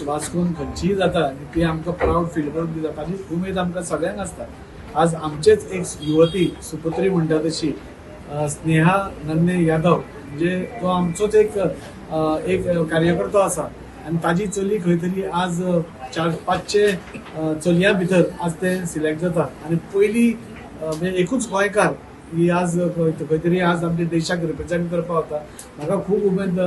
वास्कोन खंयचीय जाता आनी ती आमकां प्रावड फील करून दिता. ताजी उमेद आमकां सगळ्यांक आसता. आज आमचेच एक युवती सुपुत्री म्हणटा तशी स्नेहा नन्ने यादव, म्हणजे तो आमचोच एक एक कार्यकर्तो आसा आनी ताजी चली खंय तरी आज 400-500 चलयां भितर आज ते सिलेक्ट जाता आनी पयली म्हणजे एकूच गोंयकार ही आज खंय तरी आज आमच्या देशाक रिप्रेझेंट करपाक वता. म्हाका खूब उमेद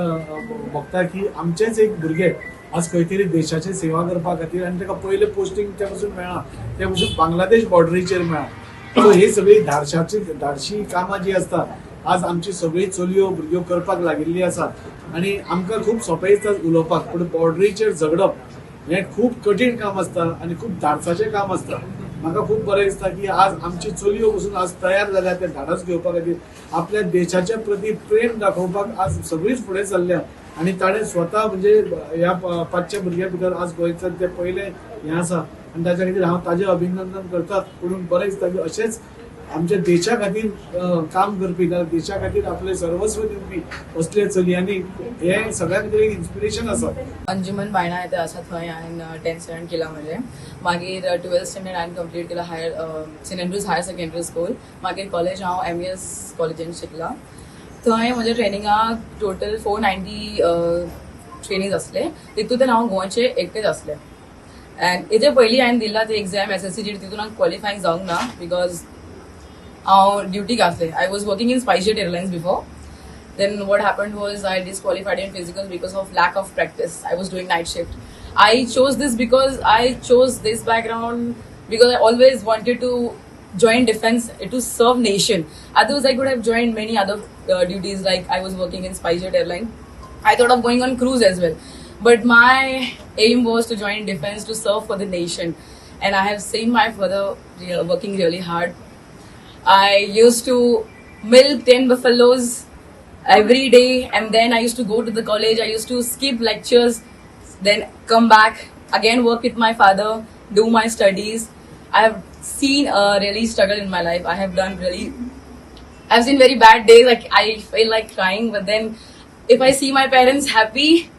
भोगता की आमचेच एक भुरगे आज खंय तरी देशाची सेवा करपा खातीर आनी ताका पयलें पोस्टिंग ते पसून मेळ्ळां, ते पसून बांगलादेश बॉर्डरीचेर मेळ्ळां. सो ही सगळी धाडशाची धाडशी कामां जी आसता, आज आमची सगळी चलयो भुरग्यो करपाक लागिल्ली आसा आनी आमकां खूब सोंपें दिसता उलोवपाक, पूण बॉर्डरीचेर झगडप हें खूब कठीण काम आसता आनी खूब धाडसाचें काम आसता. म्हाका खूब बरें दिसता की आज आमची चलयो पसून आज तयार जाल्या ते धाडस घेवपा खातीर, आपल्या देशाच्या प्रती प्रेम दाखोवपाक आज सगळीच फुडें सरल्या आनी ताणें स्वता म्हणजे ह्या 500 भुरग्यां भितर आज गोंयच्यान ते पयलें हें आसा आनी ताच्या खातीर हांव ताजें अभिनंदन करता. पूण बरें दिसता की अशेंच आमच्या देशा खातीर काम करपी, जाल्यार देशा खातीर आपलें सर्वस्व दिवपी असले चलयांनी हें सगळ्यां खातीर एक इन्स्पिरेशन आसा. अंजुमन बायणा येते आसा, थंय हांवें टेन्थ स्टँडर्ड केला म्हजें. मागीर ट्वेल्थ स्टँडर्ड हांवें कंप्लीट केला higher Saint Andrews higher secondary school. मागीर कॉलेज हांव एमईएस कॉलेजीन शिकलां. थंय म्हज्या ट्रेनिंगाक टोटल 490 ट्रेनीज आसले. तितूंतल्यान हांव गोंयचे एकटेच आसलें. अँड हेजे पयलीं हांवें दिला ते एक्झाम एसएससी जी, तितून हांव क्वॉलिफाय जावंक ना because हांव ड्युटीक आसलें. I was working in SpiceJet Airlines before. Then what happened was I disqualified in physical because of lack of practice. I was doing night shift. I chose this because I chose this background because I always wanted to join defense to serve nation. Otherwise, I could have joined many other duties, like I was working in SpiceJet Airline. I thought of going on cruise as well. But my aim was to join defense to serve for the nation. And I have seen my father working really hard. I used to milk 10 buffaloes every day, and then I used to go to the college. I used to skip lectures, then come back, again work with my father, do my studies. I have seen a really struggle in my life. I have done really I've seen very bad days, like I feel like crying, but then if I see my parents happy,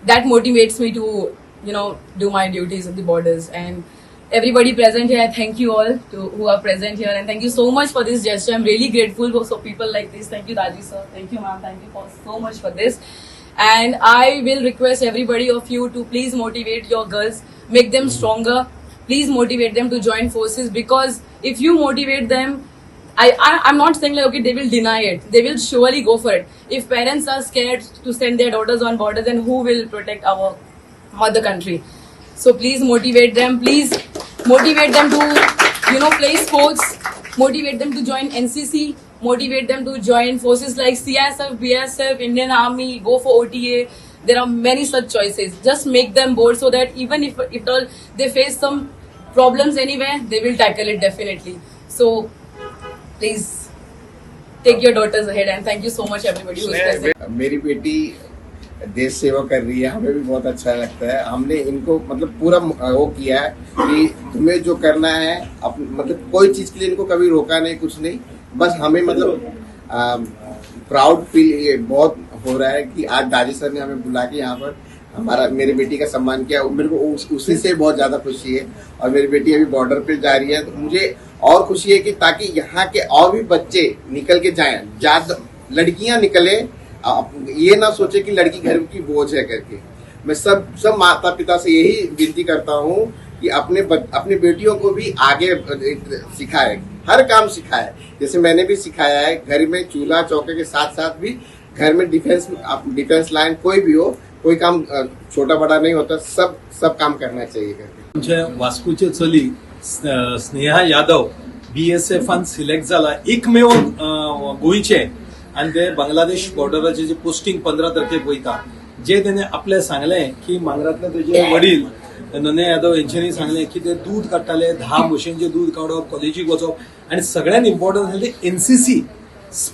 that motivates me to do my duties at the borders. And everybody present here, thank you all to who are present here, and thank you so much for this gesture. I'm really grateful for so people like this. Thank you, Daji sir. Thank you, ma'am. Thank you for so much for this. And I will request everybody of you to please motivate your girls, make them stronger. Please motivate them to join forces, because if you motivate them, I'm not saying like, okay, they will deny it. They will surely go for it. If parents are scared to send their daughters on border, then who will protect our mother country? So please motivate them. Please motivate them to play sports. Motivate them to join NCC. Motivate them to join forces like CISF, BSF, Indian Army. Go for OTA. There are many such choices. Just make them bold so that even if all they face some problems anywhere, they will tackle it definitely. So please take your daughters ahead, and thank you so much, everybody who is present. मेरी बेटी देश सेवा कर रही है, हमें भी बहुत अच्छा लगता है. हमने इनको मतलब पूरा वो किया है कि तुम्हें जो करना है मतलब कोई चीज के लिए इनको कभी रोका नहीं, कुछ नहीं. बस हमें मतलब प्राउड फील ये बहुत हो रहा है कि आज दाजी सर ने हमें बुला के यहाँ पर हमारा मेरी बेटी का सम्मान किया. मेरे को उसी से बहुत ज्यादा खुशी है और मेरी बेटी अभी बॉर्डर पे जा रही है, तो मुझे और खुशी है कि ताकि यहाँ के और भी बच्चे निकल के जाएं, ज्यादा लड़कियां निकले. आप ये ना सोचे कि लड़की घर की बोझ है करके. मैं सब सब माता पिता से यही विनती करता हूँ कि अपनी बेटियों को भी आगे सिखाए, हर काम सिखाए, जैसे मैंने भी सिखाया है. घर में चूल्हा चौके के साथ साथ भी घर में डिफेंस डिफेंस लाइन कोई भी हो, कोई काम छोटा बड़ा नहीं होता, सब सब काम करना चाहिए करके. आमचे वास्कोचे चली स्नेहा यादव बीएसएफान सिलेक्ट जाला, एकमेव गोंयचे आनी ते बांगलादेश बॉर्डराचे जे पोस्टिंग 15 तारखेक वयता. जे तेणे आपले सांगलें की मांगरातले तेजे वडील नन्हे यादव हेंच्यांनी सांगलें की ते दूद काडटाले, 10 म्हशींचें दूद काडप, कॉलेजीक वचप आनी सगळ्यात इम्पॉर्टंट आसलें ते एनसीसी.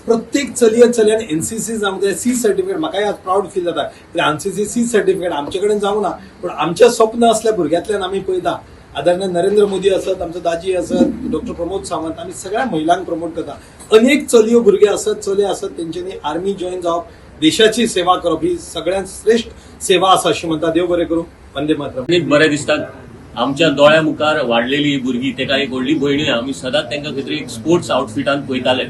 प्रत्येक चलये चलयान एनसीसी जावंक जाय. सी सर्टिफिकेट, म्हाकाय आज प्रावड फील जाता. एनसीसी सी सर्टिफिकेट आमचे कडेन जावंक ना, पूण आमचें स्वप्न असल्या भुरग्यांतल्यान आमी पळयता. आदरणीय नरेंद्र मोदी आसत, आमचो दाजी आसत, डॉक्टर प्रमोद सावंत, आमी सगळ्या महिलांक प्रमोट करता. अनेक चलयो भुरगे आसत, चले आसत, तेंच्यांनी आर्मी जॉईन जावप, देशाची सेवा करप ही सगळ्यात श्रेष्ठ सेवा आसा अशें म्हणटा. देव बरें करूं. वंदे. वंदे मातरम. आनी बरें दिसता आमच्या दोळ्या मुखार वाडलेली ही भुरगीं. तेका एक व्हडली भयणूय. आमी सदांच तांकां खंय तरी एक स्पोर्ट्स आउटफिटान पळयताले.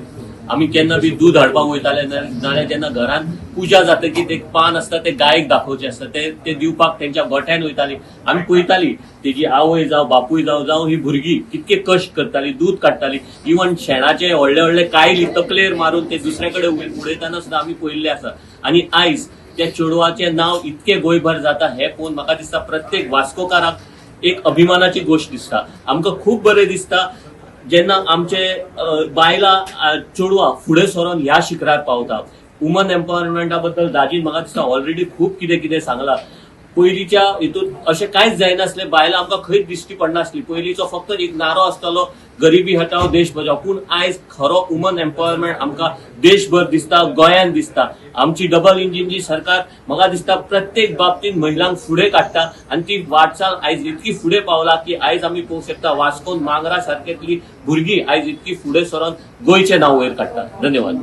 आमी केन्ना बी दूद हाडपाक वयताले, नाजाल्यार जेन्ना घरान पुजा जातकीर एक पान आसता, ते गायक दाखोवचें आसता, ते ते दिवपाक तेंच्या गोठ्यान वयताली. आमी पळयताली तेजी आवय जावं बापूय जावं जावं ही भुरगीं कितके कश्ट करताली, दूद काडटाली. इवन शेणाचे व्हडले व्हडले कायली तकलेर मारून ते दुसरे कडेन उडयतना सुद्दां आमी पळयल्ले आसा. आनी आयज त्या चेडवाचें नांव इतकें गोंयभर जाता हें पळोवन म्हाका दिसता प्रत्येक वास्कोकाराक एक अभिमानाची गोश्ट दिसता. आमकां खूब बरें दिसता जेन्ना आमचे बायलां, चेडवां फुडें सरोन ह्या शिखरार पावता. वुमन एम्पावरमेंटा बद्दल दाजीन म्हाका दिसता ऑलरेडी खूब कितें कितें सांगलां. पयलींच्या हितून अशें कांयच जायनासलें. बायलां आमकां खंयच दिश्टी पडनासली. पयलींचो फक्त एक नारो आसतालो, गरिबी हटाव देश बचाव. पूण आयज खरो वुमन एम्पावरमेंट आमकां देशभर दिसता, गोंयांत दिसता. आमची डबल इंजिनची सरकार म्हाका दिसता प्रत्येक बाबतींत महिलांक फुडें काडटा आनी ती वाटचाल आयज इतकी फुडें पावला की आयज आमी पळोवंक शकता वास्कोन मांगरा सारकेतली भुरगीं आयज इतकी फुडें सरोन गोंयचें नांव वयर काडटा. धन्यवाद.